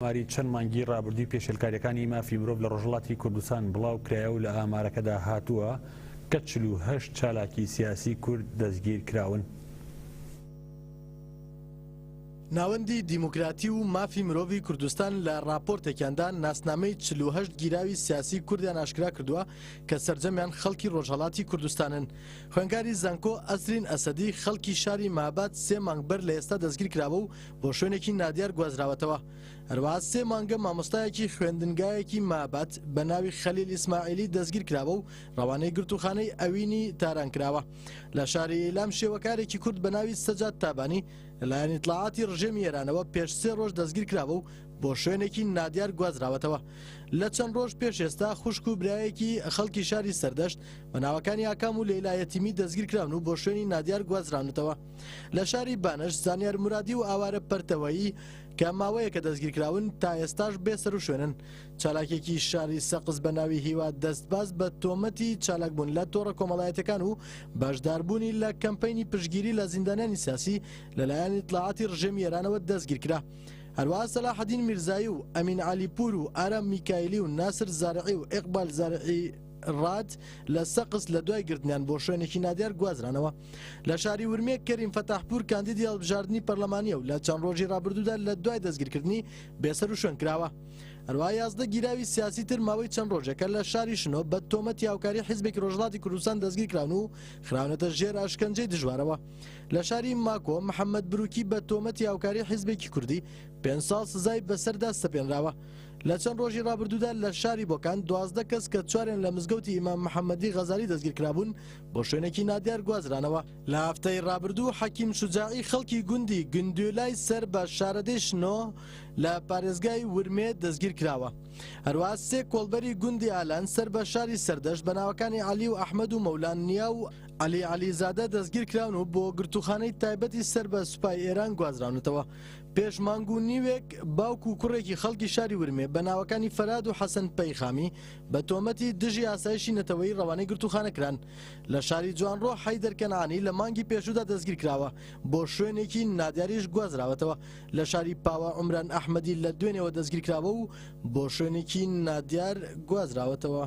ئاماری چەند مانگی ڕابردووی پێشێلکارییەکانی مافی مرۆڤ لە ڕۆژهەڵاتی کوردستان بڵاو کرایە و لە ئامارەکەدا هاتووە کە 48 چالاکی سیاسی کورد دەستگیر کراون. ناوەندی دیموکراتی و مافی مرۆڤی کوردستان لە ڕاپۆرتێکیاندا ناسنامەی 48 گیراوی سیاسی کوردیان ئاشکرا کردووە کە سەرجەمیان خەڵکی ڕۆژهەڵاتی کوردستانن. خوێندکاری زانکۆ ئەسرین ئەسەدی خەڵکی شاری مەهاباد سێ مانگ بەر لە ئێستا دەستگیر کراوە و بۆ شوێنێکی نادیار گوازراوەتەوە. هەروەها سێ مانگە مامۆستایەکی خوێندنگایەکی مابات بە ناوی خەلیل ئیسماعیلی دەستگیر کراوە و ڕەوانەی گرتووخانەی ئەوینی تاران کراوە. لە شاری ئیلام شێوەکارێکی کورد بە ناوی سەجاد تابانی لەلایەن ئیتڵاعاتی ڕژێمی ئێرانەوە پێش سێ ڕۆژ دەستگیر کراوە و بۆ شوێنێکی نادیار گوازراوەتەوە. لە چەند ڕۆژ پێش ئێستا خوشک و برایەکی خەڵکی شاری سەردەشت بە ناوەکانی ئاکام و لەیلا یەتیمی دەستگیر کراون و بۆ شوێنی نادیار گوازراونەتەوە. لە شاری بانەش زانیار مورادی و ئاوارە پەرتەوەیی کە ماوەیەکە دەستگیرکراون تا ئێستاش بێ سەروشوێنن. چالاکێکی شاری سەقز بە ناوی هیوا دەستباز بە تۆمەتی چالاکبوون لە تۆڕە کۆمەڵایەتیەکان و بەشداربوونی لە کەمپەینی پشتگیری لە زیندانیانی سیاسی لەلایەن ئیتڵاعاتی ڕژێمی ئێرانەوە دەستگیرکرا. هەروەها سەلاحەدین میرزایی و ئەمین عەلیپوور و ئارام میکایلی و ناسر زارعی و ئیقبال زارعی ڕاد لە سەقز لە دوای گرتنیان بۆ شوێنێکی نادیار گوازرانەوە. لە شاری ورمێ کەریم فەتاحپوور کاندیدی هەڵبژاردنی پەرلەمانییە و لە چەند ڕۆژی ڕابردوودا لە دوای دەستگیرکردنی بێسەروشوێن کراوە. هەروەها 11 گیراوی سیاسی تر ماوەی چەند ڕۆژێکە لە شاری شنۆ بە تۆمەتی هاوکاری حیزبێکی ڕۆژهەڵاتی کوردستان دەستگیرکراون و خراونەتە ژێر ئەشکەنجەی دژوارەوە. لە شاری ماکۆ محەممەد بروکی بە تۆمەتی هاوکاری حیزبێکی کوردی پێنج ساڵ سزای بەسەردا سەپێنراوە. لە چەند ڕۆژی ڕابردوودا لە شاری بۆکان 12 کەس کە چواریان لە مزگەوتی ئیمام محەممەدی غەزالی دەستگیرکرابوون بۆ شوێنێکی نادیار گوازرانەوە. لە هەفتەی ڕابردوو حەکیم شوجاعی خەڵکی گوندی گندوێلای سەر بە شارەدێی شنۆ لە پارێزگای ورمێ دەستگیر کراوە. هەروەها سێ کۆڵبەری گوندی ئالان سەر بە شاری سەردەشت بە ناوەکانی عەلی و ئەحمەد و مەولان نیا و عەلی عەلیزادە دەستگیر کراون و بۆ گرتووخانەی تایبەتی سەر بە سوپای ئێران گوازراونەتەوە. پێش مانگ و نیوێک باوک و کوڕێکی خەڵکی شاری ورمێ بە ناوەکانی فەراد و حەسەن پەیخامی بە تۆمەتی دژی ئاسایشی نەتەوەیی ڕەوانەی گرتووخانە کران. لە شاری جوانڕۆ حەیدەر کەنعانی لە مانگی پێشوودا دەستگیرکراوە، بۆ شوێنێکی نادیاریش گوازراوەتەوە. لە شاری پاوە عومران ئەحمەدی لە دوێنێوە دەستگیرکراوە و بۆ شوێنێکی نادیار گوازراوەتەوە.